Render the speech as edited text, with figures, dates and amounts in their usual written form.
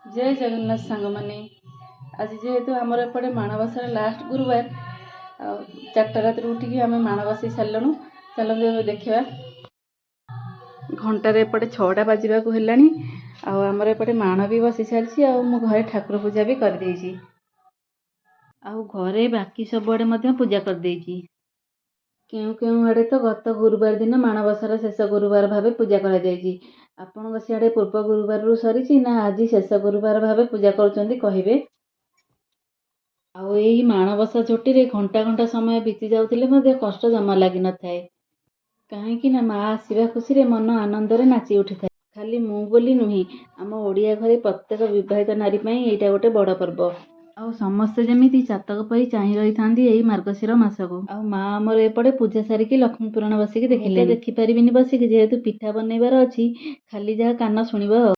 ଜୟ ଜଗନ୍ନାଥ ସାଙ୍ଗମାନେ। ଆଜି ଯେହେତୁ ଆମର ଏପଟେ ମାଣବସାର ଲାଷ୍ଟ ଗୁରୁବାର, ଆଉ 4ଟା ରାତିରୁ ଉଠିକି ଆମେ ମାଣ ବସେଇ ସାରିଲୁଣୁ। ଚାଲନ୍ତୁ ଏବେ ଦେଖିବା। ଘଣ୍ଟାରେ ଏପଟେ 6ଟା ବାଜିବାକୁ ହେଲାଣି, ଆଉ ଆମର ଏପଟେ ମାଣ ବି ବସି ସାରିଛି, ଆଉ ମୁଁ ଘରେ ଠାକୁର ପୂଜା ବି କରିଦେଇଛି, ଆଉ ଘରେ ବାକି ସବୁଆଡ଼େ ମଧ୍ୟ ପୂଜା କରିଦେଇଛି। କେଉଁ କେଉଁ ଆଡ଼େ ତ ଗତ ଗୁରୁବାର ଦିନ ମାଣବସାର ଶେଷ ଗୁରୁବାର ଭାବେ ପୂଜା କରାଯାଇଛି। ଆପଣଙ୍କ ସିଆଡ଼େ ପୂର୍ବ ଗୁରୁବାରରୁ ସରିଛି ନା ଆଜି ଶେଷ ଗୁରୁବାର ଭାବେ ପୂଜା କରୁଛନ୍ତି, କହିବେ। ଆଉ ଏଇ ମାଣବସା ଝୋଟିରେ ଘଣ୍ଟା ଘଣ୍ଟା ସମୟ ବିତି ଯାଉଥିଲେ ମଧ୍ୟ କଷ୍ଟ ଜମା ଲାଗିନଥାଏ, କାହିଁକି ନା ମା ଆସିବା ଖୁସିରେ ମନ ଆନନ୍ଦରେ ନାଚି ଉଠିଥାଏ। ଖାଲି ମୁଁ ବୋଲି ନୁହେଁ, ଆମ ଓଡ଼ିଆ ଘରେ ପ୍ରତ୍ୟେକ ବିବାହିତ ନାରୀ ପାଇଁ ଏଇଟା ଗୋଟେ ବଡ଼ ପର୍ବ। ଆଉ ସମସ୍ତେ ଯେମିତି ଚାତକ ପରି ଚାହିଁ ରହିଥାନ୍ତି ଏଇ ମାର୍ଗଶିର ମାସକୁ। ଆଉ ମା ଆମର ଏପଟେ ପୂଜା ସାରିକି ଲକ୍ଷ୍ମୀ ପୁରାଣ ବସିକି ଦେଖିଲେ। ଦେଖିପାରିବିନି ବସିକି, ଯେହେତୁ ପିଠା ବନେଇବାର ଅଛି, ଖାଲି ଯାହା କାନ ଶୁଣିବ ଆଉ।